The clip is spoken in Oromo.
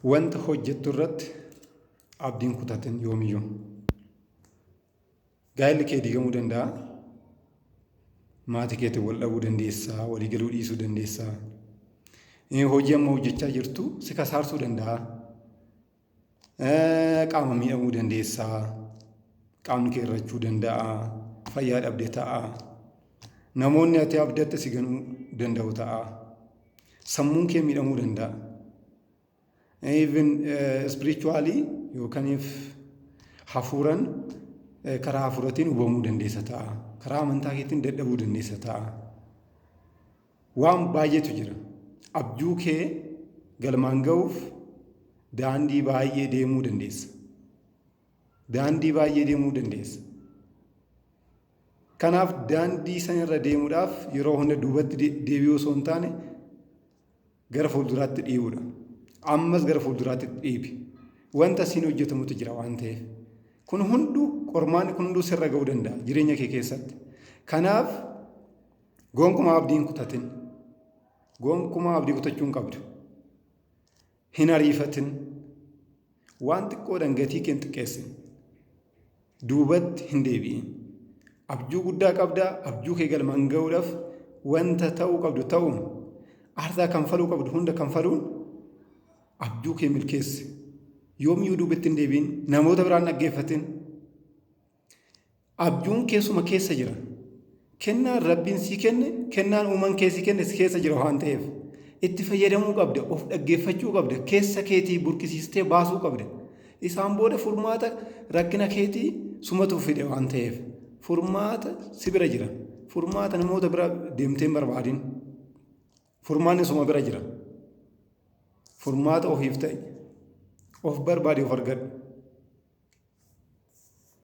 Wanta hojjettu irratti abdiin kutatin yoomiyyuu. Gaa'elli kee diigamuu danda'a. Maatii keetiin wal dhabuu dandeessaa, walii galuu dhiisuu dandeessaa. Hojii amma hojjechaa jirtu si kasaarsuu danda'a. Qaama miidhamuu dandeessaa. Qaamni kee irrachuu danda'a. Fayyaa dhabde ta'a. Namoonni ati abdatte si ganuu danda'u ta'a. Sammuun kee miidhamuu danda'a. Even spiritually yookaaniif hafuuran, karaa hafuuratiin hubamuu dandeessa ta'a. Karaa amantaa keetiin dadhabuu dandeessa ta'a. Waan baay'eetu jira. Abjuu kee galmaan ga'uuf daandii baay'ee deemuu dandeessa. Daandii baay'ee deemuu dandeessa. Kanaaf daandii sanarra deemuudhaaf yeroo hunda duubatti deebi'uu osoo hin taane gara fuulduraatti dhiibuudha. Ammas gara fuulduraatti dhiibi. Wanta siin hojjetamutu jira waan ta'eef. Kun hunduu, qormaanni kun hunduu sirra ga'uu danda'a jireenya kee keessatti. Kanaaf gonkumaa abdii hin kutatin. Gonkumaa abdii kutachuu hin qabdu. Hin ariifatin. Waan xiqqoodhaan gatii kee hin xiqqeessin. Duubatti hin deebi'in. Abjuu guddaa qabdaa, abjuu kee galmaan ga'uudhaaf wanta ta'uu qabdu ta'uun, aarsaa kanfaluu qabdu hunda kanfaluun abjuu kee milkeessi. Yoomiyyuu duubatti hin deebi'in. Namoota biraan dhaggeeffatin. Abjuun keessuma keessa jira. Kennaan Rabbiin sii kenne, kennaan uuman kee sii kenne si keessa jira waan ta'eef itti fayyadamuu qabda, of dhaggeeffachuu qabda, keessa keetii burqisiistee baasuu qabda. Isaan booda furmaata rakkina keetii sumatu fide waan ta'eef furmaata si bira jira. Furmaata namoota bira deemtee hin barbaadin. Furmaanni suma bira jira. Furmaata ofiif ta'i. Of barbaadi, of argadhu.